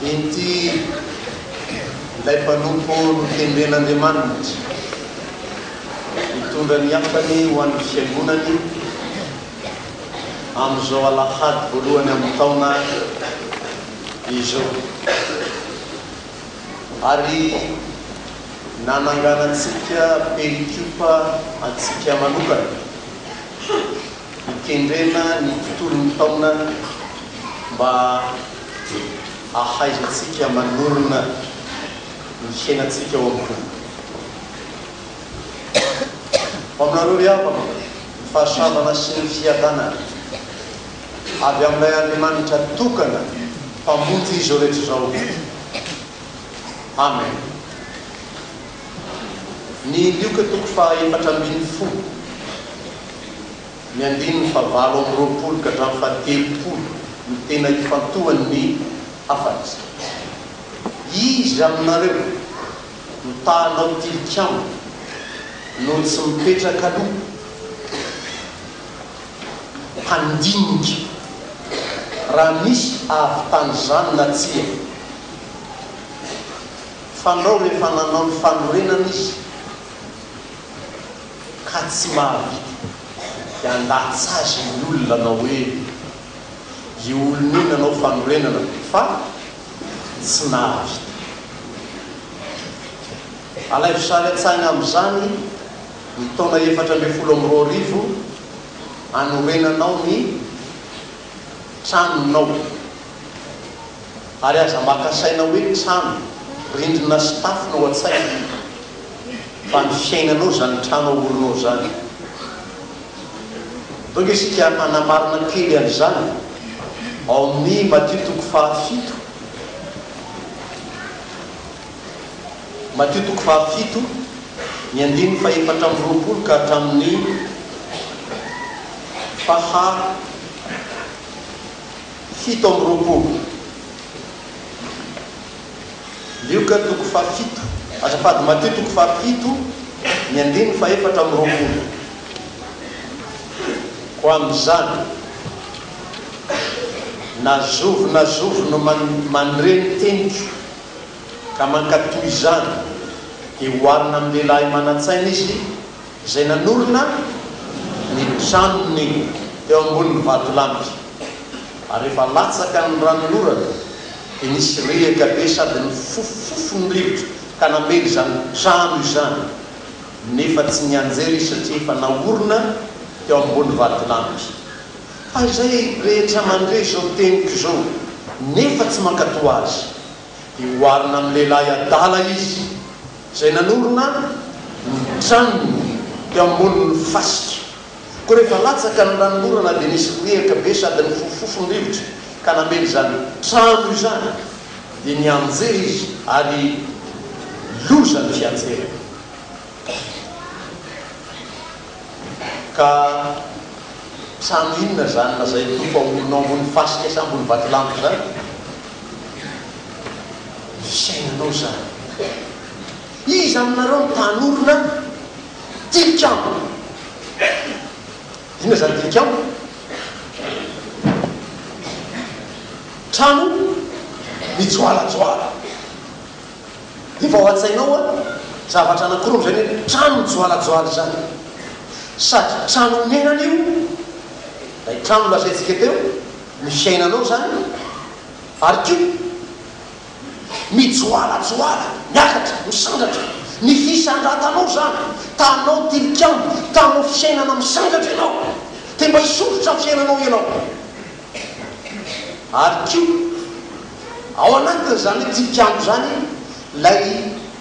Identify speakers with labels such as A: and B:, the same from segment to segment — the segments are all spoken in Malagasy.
A: Inty ilay mpanompo notendren'Andriamanitra hitondra ny hafany ho an'ny Fiangonany amin'izao alahady voalohany amin'ny taona izao. Ary nananganantsika perikopa antsika manokana Hikendrena ny tontolon'ny taona mba hahaizantsika manorina ny fiainantsika ao amin'ny Tompo. Ho aminareo ry havana, ny fahasoavana sy ny fiadanana avy amin'ilay Andriamanitra tokana Mpamonjy izao rehetra izao. Amen. Ny Lioka toko faha 14, ny andininy faha 28 ka hatramin'ny faha 30 no tena ifantohan'ny hafatra. Iza aminareo no ta hanao tilikambo no tsy mipetraka aloha handinika raha misy ahavitan'izany na tsia? Fandrao rehefa nanao ny fanorenana izy ka tsy mahavita dia handatsa azy ny olona hanao hoe io olona io nanao fanorenana fa tsy nahavita. Alaivo sary an-tsaina amin'izany ny taona 2014 hanorenanao ny tranonao. Ary aza maka saina hoe trano, rindrina sy tafo no ao an-tsaina, fa ny fiainanao izany trano aorinao izany. Tonga isika hanamarina kely an'izany ao amin'ny Matio toko fahafito. Matio toko fahafito, ny andininy fahefatra amby 20 ka hatramin'ny faha 27. Lioka toko fahafito, azafady, Matio toko fahafito, ny andininy fahefatra amby 20. Koa amin'izany, na zovy na zovy no mandre ny teniko ka mankatò izany, dia oharina amin'ny lehilahy manan-tsaina izy, izay nanorina ny tranony teo ambonin'ny vatolampy. Ary rehefa latsaka ny ranonorana, dia nisy riaka be sady nifofofofo ny rivotra ka namely izany trano izany, nefa tsy nianjera izy satria efa naorina teo ambony vatolampy. Fa izay rehetra mandre izao teniko izao, nefa tsy mankatò azy, dia oharina amin'ny lehilahy adala izy, Izay nanorina ny tranony teo ambonin'ny fasika. Koa rehefa latsaka ny ranonorana dia nisy riaka be sady nifofofofo ny rivotra ka namely izany trano izany, dia nianjera izy ary loza ny fianjerany. Ka trano inona izany lazain'ny Tompo aorinao ambony fasika sa ambony vatolampy izany? Ny fiainanao izany. Iza aminareo no mpanorina tilikambo? Inona izany tilikambo? Trano mijoalajoala. Efa ao an-tsainao an, zavatra anankiroa amin'izany hoe trano mijoalajoala izany. Sady trano onenana io, ilay trano lazaintsika teo, ny fiainanao izany, ary koa mijoalajoala, miakatra, misandratra, ny fisandratanao izany, ta hanao tilikambo, ta hanao fiainana misandratra ianao, te mba hisondrotra ny fiainanao ianao. Ary koa, ao anatin'izany hoe tilikambo izany, ilay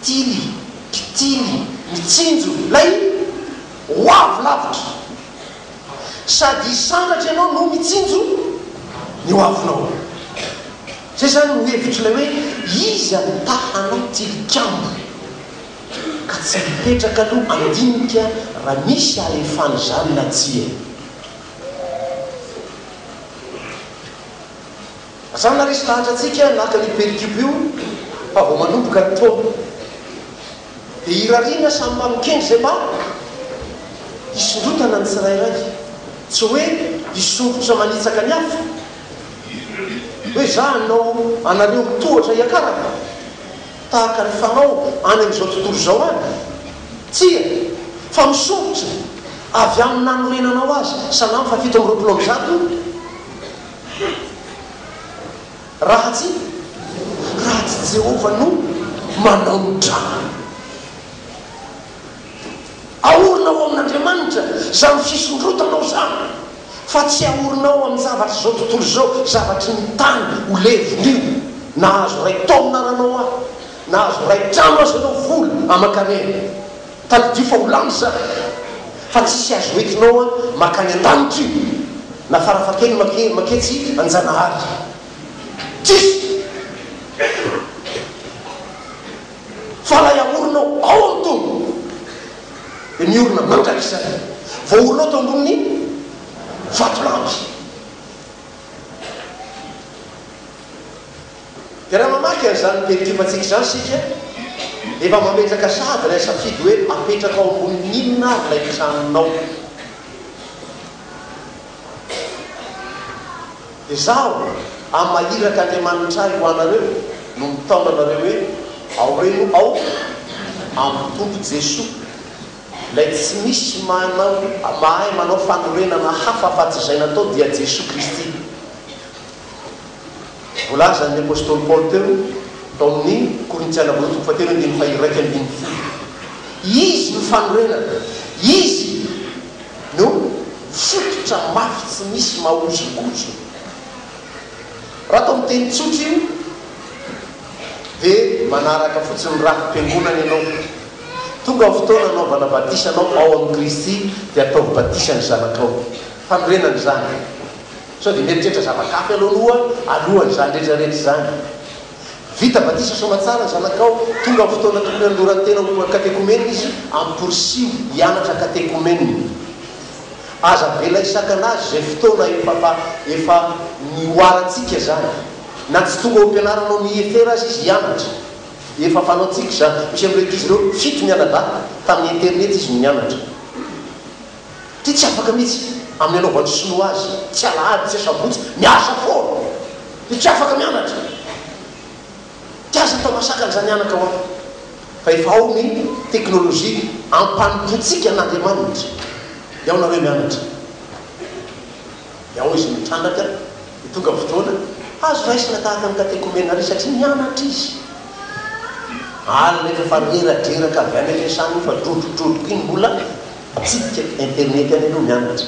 A: tily, mpitily, mitsinjo, ilay ho avy lavitra. Sady hisandratra ianao no mitsinjo ny ho avinao. Izay izany no hevitr'ilay hoe iza no ta hanao tilikambo ka tsy mipetraka aloha handinika raha misy hahefana izany na tsia. Zany naresy lahatra antsika naka an'io perikopa io fa vao manomboka ny taona. Dia irariana samy mba mikendry izay mba hisondrotana ny tsirairay. Tsy hoe hisondrotra manitsaka ny hafa. Hoe za hanao anareo ho tohatra hiakarako, tahaka ny fanao any amin'izao tontolo izao any? Tsia, fa misondrotra avy amin'ny nanorenanao azy, Salamo faha-127. Raha tsy, raha tsy Jehovah no manao ny trano. Aorina ao amin'Andriamanitra izany fisondrotanao izany, fa tsy aorinao amin'ny zavatr'izao tontolo izao, zavatry ny tany ho levona io. Nahazo iray taonina ranao aho, nahazo iray trano aza ianao vola aman-karena. Tadidio fa ho lany izany, fa tsisy azo entinao an makany an-danitra io, na farafahakeliny make maketsy an-janahary. Tsisy! Fa ilay aorinao ao amin'ny Tompo dia miorina mandrakizay. Voaorinao teo ambonin'ny vatolampy. Dia raha mamaky an'izany perikopantsika izany isika, efa mametraka sahady ilay safidy hoe apetraka ao ambonin'ny inona ary ilay tranonao. Dia izaho, amin'ny maha irak'Andriamanitra ahy ho anareo, no mitaona anareo hoe, aoreno ao amin'ny Tompo Jesoa, ilay tsy misy manao mahay manao fanorenana hafa afa-tsy izay natao dia Jesoa Kristy. Voalazan'ny apostoly Paoly teo, tao amin'ny Korintiana voalohany toko fahatelo andininy faha-11, Izy no fanorenana, Izy no fototra mafy tsy misy mahozongozona. Raha atao amin'ny teny tsotra io, dia manaraka fotsiny ny rafi-piangonana ianao. Tonga ny fotoana hanaovana batisa anao ao amin'i Kristy, dia ataovy batisa ny zanakao. Fanorenana izany. Sao dia mieritreritra zava-kafa ianao aloha alohan'izany rehetra rehetra izany. Vita batisa soamatsara ny zanakao, tonga ny fotoana tokony hanoloran-tena ho katekomena izy, amporisiho hianatra katekomena. Aza avela hisakana azy izay fotoana efa fa efa nihoarantsika izany. Na tsy tonga ao am-pianarana ao MIEFER aza izy hianatra. Efa fanaontsika izany. Misy amin'ireo ankizy ireo, fito mianadahy, tamin'ny internet izy no nianatra. Ty tsy afaka mihitsy amin'ny anaovan'ny sinoa azy, tsy alahady tsy asabotsy, miasa foana! Ty tsy afaka mianatra! Ty aza atao masaka an'izany anaka hoa! Fa efa ao ny teknolojia ampanompoantsika an'Andriamanitra, dia ao nareo mianatra. Dia ao izy mitrandraka, dia tonga ny fotoana, azo raisina tahaka ny katekomena ary satria mianatra izy. Alina efa fa reradreraka avy any am-piasana io fa drodrodrodroka iny mbola mitsidika internet any aloha mianatra.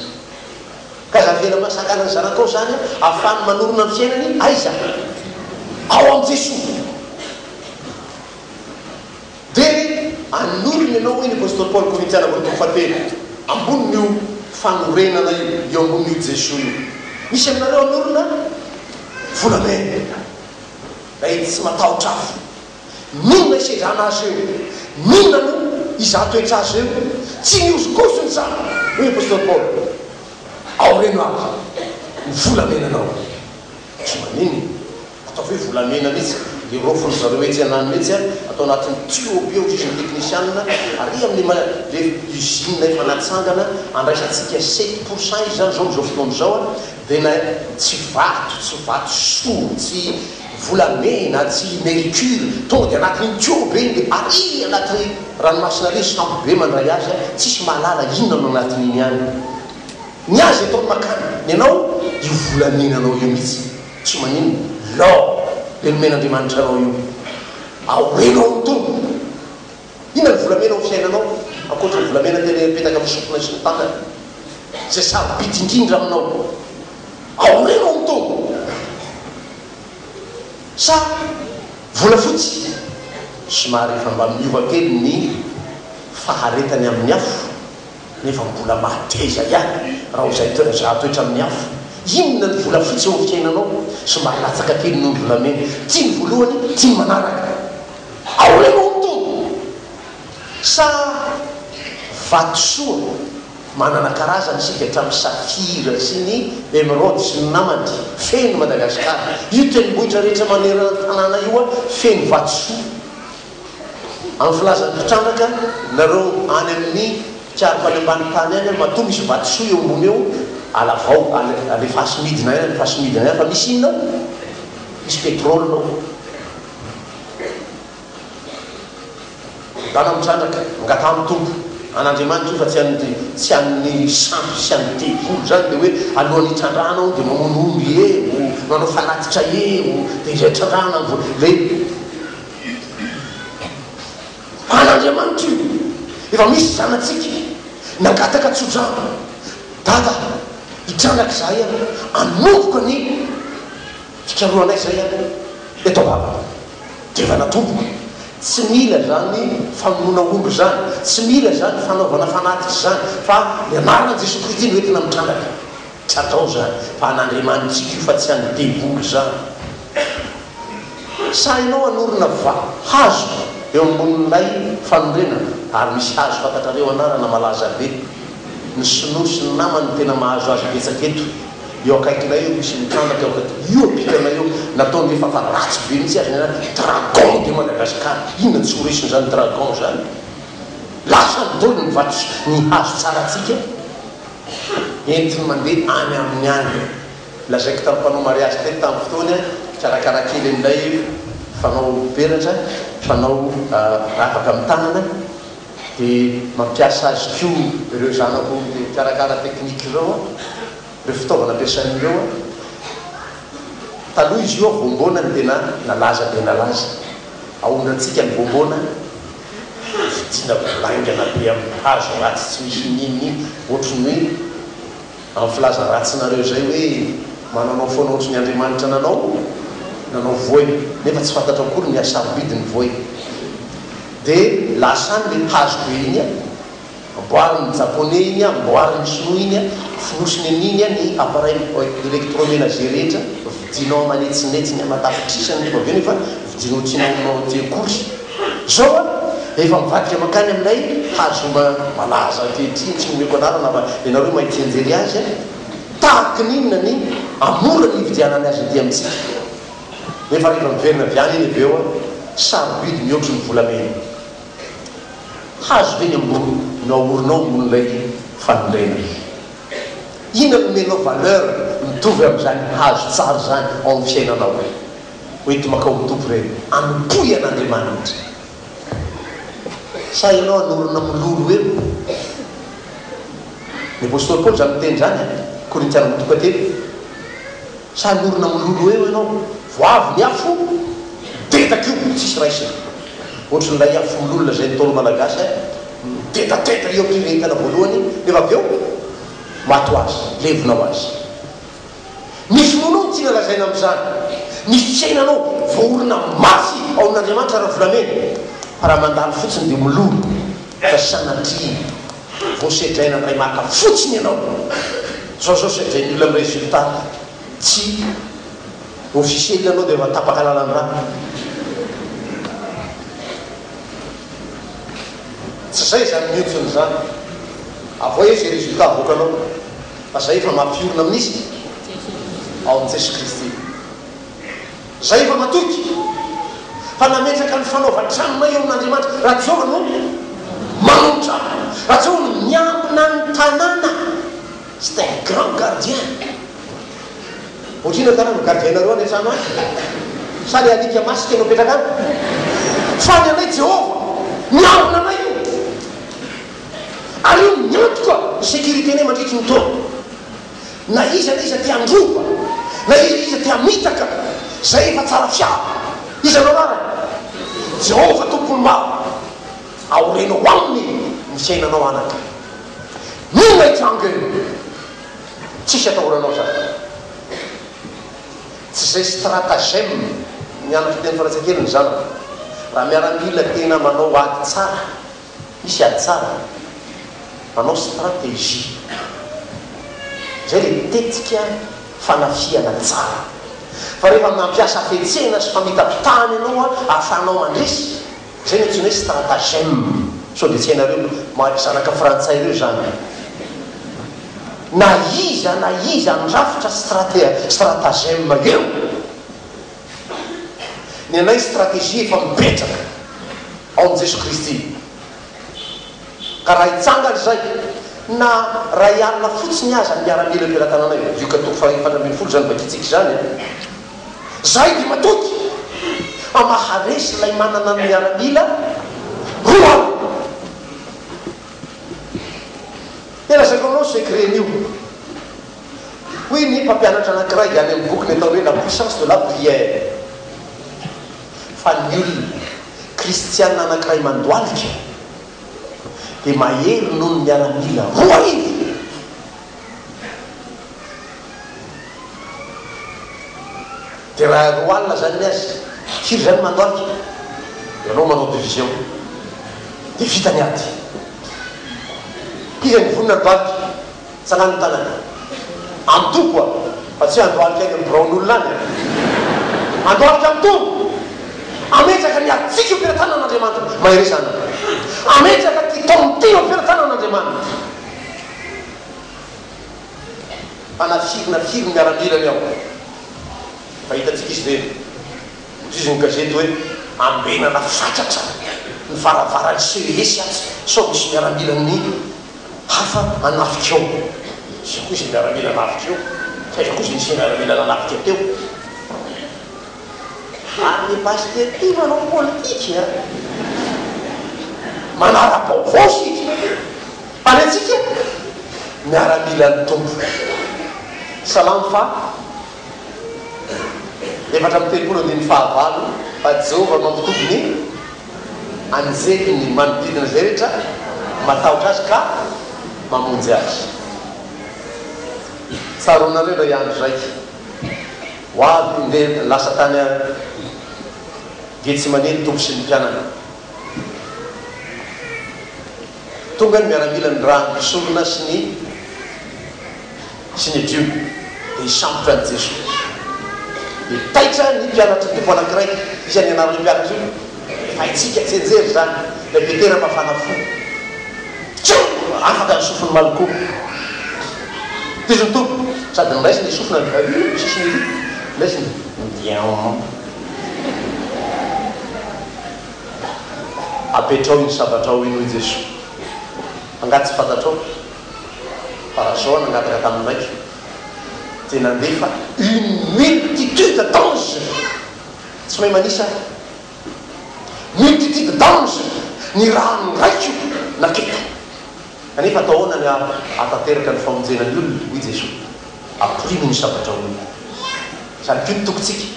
A: Ka aza avela masakana ny zanakao izany ahafahany manorina ny fiainany aiza? Ao amin'i Jesoa. Dia anorina ianao, hoy ny Apostoly Paoly Korintiana voalohany toko fahatelo, ambonin'io fanorenana io, eo ambonin'io Jesoa io. Misy aminareo hanorina volamena. Ilay tsy matahotra afo. N'inona hisedrana azy eo, n'inona no hizaha toetra azy eo, tsy mihozongozona izany, hoy ny Apostoly Paoly. Aoreno àry ny volamenanao. Tsy maninona. Ataovy hoe volamena mihitsy le raofin zareo etsy ananona etsy a, atao anatin'ny tuyau be ohatry ny teknisianina ary amin'ny ma le usine efa natsangana andraisantsika 7% izy zany zao amizao fotoana izao a, de na tsy vato tsy vato soa tsy volamena tsy mercure tonga de anatin'iny tuyau be iny de ary anaty ranomasina ary sambo be mandray azy a, tsisy mahalala inona no anatin'iny any. Ny azy ataony makany, ny anao io volamenanao io mihitsy. Tsy maninona. L'or le nomen'Andriamanitra anao io. Aoreno ao ny Tompo. Inona ny volamena ao fiainanao ankoatra ny volamena tena apetaka amin'ny sofina sy ny tanana? Izay sarobidy indrindra aminao. Aoreno ao ny Tompo. Sa volafotsy? Somary efa mba miova kely ny faharetany amin'ny afo. Nefa mbola mahateza ihany raha ho izay zaha toetra amin'ny afo. Inona ny volafotsy eo amin'ny fiainanao? Somary latsaka kely noho ny volamena. Tia ny voalohany, tia ny manaraka. Aorianao ny Tompo. Sa vatosoa manana karazany isika hatramin'ny safira sy ny emeraude sy ny namany. Feno Madagasikara. Io tendrombohitra rehetra manerana ny tanàna io feno vatosoa. Amin'ny filazan'ny mpitrandraka, nareo any amin'ny mpikaroka any ambany tany any, matoa misy vatosoa eo ambony eo, alavao, alefaso midina any, alefaso midina any, fa misy inona ao? Misy pétrole ao. Ndana mitrandraka, mangataha amin'ny Tompo. An'Andriamanitra io fa tsy an'ny tsy an'ny sampy sy an'ny devoly izany dia hoe alohan'ny hitrandrahana ao dia mamono omby eo, manao fanatitra eo, dia izay trandrahana ny vola. Le an'Andriamanitra io. Efa misy zanatsika nangataka tsodrano, Dada, hitrandraka izahay an, hanomboka ny fikarohanay izay an, eto am-bava. Dia efa natomboka. Tsy mila izany famonoana omby izany, tsy mila izany fanaovana fanatitra izany, fa ny anaran'i Jesoa Kristy no entina mitrandraka. Tsy atao izany, fa an'Andriamanitsika io fa tsy an'ny devoly izany. Sa ianao hanorina va hazo eo ambonin'ilay fanorenana? Ary misy hazo fantatrareo anarana malaza be. Ny sinoa sy ny namany no tena mahazo azy betsaka eto. Eo akaikinay eo misy mitrandraka eo akaiky io ampitanay eo nataony rehefa fa ratsy be mihitsy aza ny anarany dragon de Madagascar inona tsy ho resiny zany dragon zany lasany daholo ny vato ny hazo tsara tsika entiny mandeha any aminy any lazaiko tamin'ny mpanao mariazy teto tamin'ny fotoany mpikarakara kely an'ilay fanao peratra fanao ravaka amin'ny tanana dia mampiasa azy koa ireo zanako mpikarakara teknika ireo an, ireo fitaovana ampiasainy ireo an. Taloha izy io an, voamboana no tena nalaza dia nalaza. Aondrantsika ny voamboana, vidiana blaingana be amin'ny hazo ratsy tsy misy n'inon'inona, ohatry ny hoe Amin'ny filaza ratsinareo izay hoe mananao foana ohatry ny Andriamanitra nanao nanao voay nefa tsy fantatrao akory ny hasarobidy ny voay dia lasa any le hazo be iny an, amboarin'ny japoney iny an, amboarin'ny sinoa iny an, fonosiny amin'iny an ny appareil électroménager rehetra, vidinao aman'hetsinetsiny aman-tapitrisany nefa avy eo nefa vidinao tianao aty akory. Zao an, efa mivadika mankany amin'ilay hazo malaza ankehitriny, tsy nomeko anarana fa ianareo mahay tsianjery azy an, tahaky ny inona ny amora ny hividianany azy aty amintsika. Nefa rehefa miverina avy any iny avy eo an, sarobidy mihoatry ny volamena. Hazo ve ny ambony no aorinao ambonin'ilay fanorenana? Inona no omenao valeur mitovy amin'izany hazo tsara izany ao amin'ny fiainanao? Hoenti makao amin'ny Tompo ireny, anompoy an'Andriamanitra. Sa ianao hanorina mololo eo? Ny apostoly Paoly izany miteny izany an, Korintiana toko fahatelo. Sa hanorina mololo eo ianao? Vao avy ny afo, mitetaka io, tsisy raisina. Ohatran'ilay afo mololo lazain'ny Ntaolo malagasy an, mitetateta eo am-pirehetana voalohany, nefa avy eo maty ho azy, levona ho azy. Ny finoanao no tiana lazaina amin'izany. Ny fiainanao voaorina mafy ao amin'Andriamanitra raha volamena, fa raha mandalo fotsiny dia mololo fa sanatria vao sedraina indray maka fotsiny ianao. Zao zao sedrain'ny olona amin'ny résultat tsy officiel ianao dia efa tapaka lalan-drà. Tsy zay izany mihontsony izany. Avoay eo izay résultat avoakanao. Fa zay efa mampiorina amin'iza? Ao amin'i Jesoa Kristy. Zay efa matoky fa nametraka ny fanaovan-tranonay eo amin'Andriamanitra. Raha Jehovah no mamono trano, raha Jehovah no miambina ny tanàna, c'est un grand gardien. Ohatr'inona tanàna no gardien-nareo any an-trano any? Sa le alika masika no apetraka any? Fa ny anay Jehovah miambina anay io. Ary io miantoka ny sécurité-nay mandritry ny taona. Na iza na iza te handroba, na iza iza te hamitaka, zay efa tsara fiaro. Iza no anarany? Jehovah Tompon'ny maro. Aorenao aminy ny fiainanao anaka. N'inona hitranga eo, tsisy atahoranao zany. Tsy zay stratagème nianatra teny frantsay kely ny zanako. Raha miaramila tena manao ady tsara. Misy ady tsara manao stratégie. Zay le tetika fanafihana tsara. Fa rehefa mampiasa hafetsena sy famitapitahana ianao ahafahanao mandresy, zay no antsoina hoe stratagème. Sao dia tsy hainareo ma zanaka frantsay ireo izany. Na iza na iza handrafitra strate stratagème eo. Ny anay stratégie efa mipetraka ao amin'i Jesoa Kristy. Ka raha hitsangana izay, na ray alina fotsiny aza ny miaramila eo am-pelatananay, Lioka toko faha 14 izany vakintsika izany an. Zahay dia matoky fa maharesy ilay manana ny miaramila 20. Dia lazaiko aminao secret-n'io. Hoy ny mpampianatra anankiray any amin'ny bokiny atao hoe La puissance de la prière fa ny olona kristiana anankiray mandohalika dia mahery noho ny miaramila 2000. Dia raha 20 izany ny azy, firy izany mandohalika? Ianao manao division dia vita ny ady. Iza ny vonona handohalika? Tsangano ny tanana. Amin'ny Tompo a! Fa tsy hoe handohalika any amin'ny biraon'olona any a! Handohalika amin'ny Tompo! Hametraka ny adintsika eo am-pelatanan'Andriamanitra. Mahereza anaka. Hametraka ity taona ity eo am-pelatanan'Andriamanitra. Fa na firy na firy ny miaramilany ao, efa hitantsika izy ireny. Hoy ny gazety hoe, Ambenana fatratra ny varavaran'ny CES atsy sao misy miaramilan'ny hafa hanafika ao. Iza koa izay miaramila hanafika eo? Taiza koa izay nisy miaramila nanafika teo? Ary ny pasitera ity manao politika a! Manara-baovao isika. Fa ny antsika miaramilan'ny Tompo. Salamo faha 34 andininy fahavalo, Fa Jehovah mampitovy ny anjeliny manodidina izay rehetra matahotra Azy ka mamonjy azy. Tsaroanareo ilay andro izay ho avy ndeha lasa tany Getsemane ny Tompo sy ny mpianany. Tonga ny miaramila nirahan'ny mpisorona sy ny Synedriona, dia hisambotra an'i Jesoa. Dia taitra ny mpianatry ny Tompo anankiray, iza ny anaran'io mpianatra io? Efa haintsika tsianjery izany, ilay Petera mafana fo. Tsia! Afaka ny sofin'i Malko. Tohizo ny Tompo, sady noraisiny ilay sofina, ny sisiny ery, noraisiny, Ndiaon. Apetrao iny sabatrao iny hoy Jesoa. Angaha tsy fantatrao fa raha zao aho nangataka tamin'ny Raiko dia nandefa une multitude d'anges, tsy mahay manisa aho, multitude d'anges nirahan'ny Raiko naketo. Kanefa atao ahoana ny hahatanteraka ny famonjena ny olona hoy Jesoa. Ampirimo ny sabatrao iny. Izany koa ny tokintsika.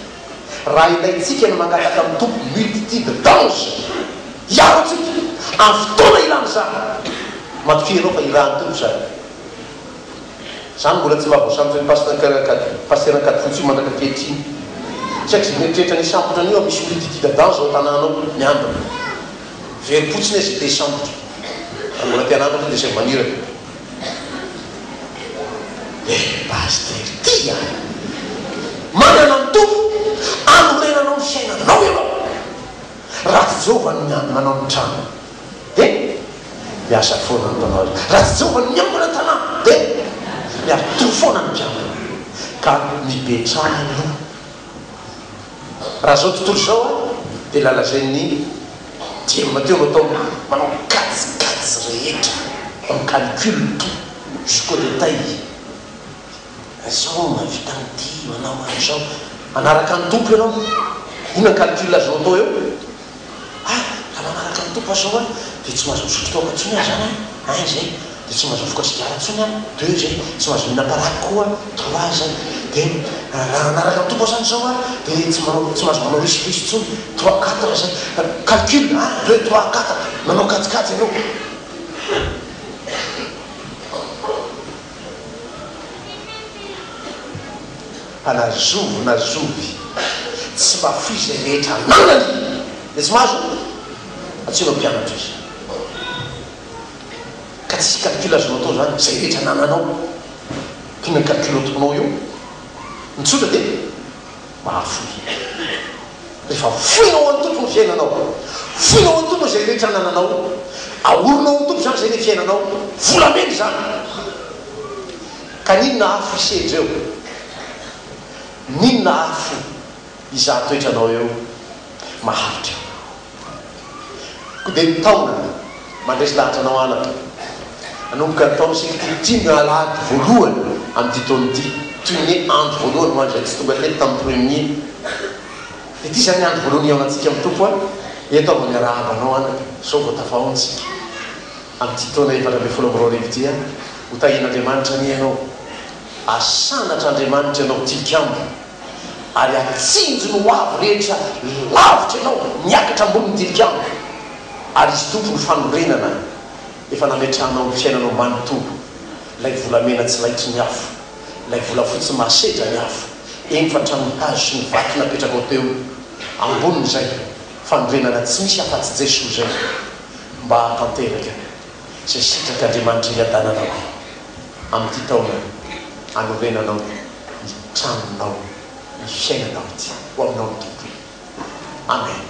A: Raha ilaintsika ny mangataka amin'ny Tompo multitude d'anges hiaro antsika amin'ny fotoana ilana izany, matokia ianao fa irahan'ny Tompo izany. Izany mbola tsy mba voasambotry ny Pasitera Ankadifotsy io mandraka ankehitriny. Tsy haiko izay mieritreritra ny hisambotra an'io misy multitude d'anges ao an-tanàna ao miambina. Verim-potsiny izy te hisambotra. Raha mbola te hanandratra dia izay maniraka. Eh Pasteur ty a! Manana ny Tompo anorenanao ny fiainanao ianao. Raha tsy Jehovah no manao ny trano dia miasa foana ny mpanao azy. Raha tsy Jehovah no miambina ny tanàna dia miari-tory foana ny mpiambina. Ka mipetraha aloha. Raha izao tontolo izao a dia lalazain'ny Diem teo no atao manao kajikajy rehetra, on calcule tout jusqu'au détail. Izao mahavita an'ity, manao an'izao. Manaraka ny Tompo ianao. Inona ny calcul azonao atao eo? Ah, raha manaraka ny Tompo aho izao an, dia tsy mahazo misotro toaka intsony aho izany an, un izay. Dia tsy mahazo mifoka sigara intsony aho, deux izay. Tsy mahazo mihinam-paraky koa aho, trois izay. Dia raha hanaraka ny Tompo aho izany izao an, dia tsy manao, tsy mahazo manao risoriso intsony, trois, quatre izay. Calcul, un, deux, trois, quatre, manao kajikajy ianao. Fa na zovy na zovy tsy mba foy izay rehetra ananany dia tsy mahazo antsoina ho mpianatra izy. Ka tsisy calcul azonao atao zany, izay rehetra anananao, inona ny calcul ataonao eo? Ny tsotra dia mahafoy. Rehefa foinao ho an'ny Tompo ny fiainanao, foinao ho an'ny Tompo izay rehetra anananao, ahorinao ho an'ny Tompo izany izay ilay fiainanao, volamena izany. Ka n'inona afo hisedra eo, n'inona afo hizaha toetra anao eo, maharitra. Koa dia ny taona mandresy lahatra anao anaka. Hanomboka ny taona isika ity, ity no alahady voalohany amin'ity taona ity, toy ny hoe andro voalohany ho an'izay tsy tonga teto tamin'ny premier. Dia ity izany ny andro voalohany hihaonantsika amin'ny Tompo an! Eto aho vao miarahaba anao anaka, izao vao tafahaona isika amin'ity taona 2014 ity an! Ho tahian'Andriamanitra anie ianao, Asandratr'Andriamanitra ianao tilikambo, ary hatsinjo ny ho avy rehetra lavitra ianao miakatra ambonin'ny tilikambo, ary Izy Tompo no fanorenana efa nametrahanao ny fiainanao manontolo, ilay volamena tsy laitry ny afo, ilay volafotsy mahasedra ny afo, eny fa hatramin'ny hazo sy ny vato napetrakao teo ambonin'izay fanorenana tsy misy afa-tsy Jesoa izay mba hahatanteraka izay sitrak'Andriamanitra hiadananao amin'ity taona anorenanao ny tranonao, ny fiainanao ity. Ho aminao ny Tompo. Amen.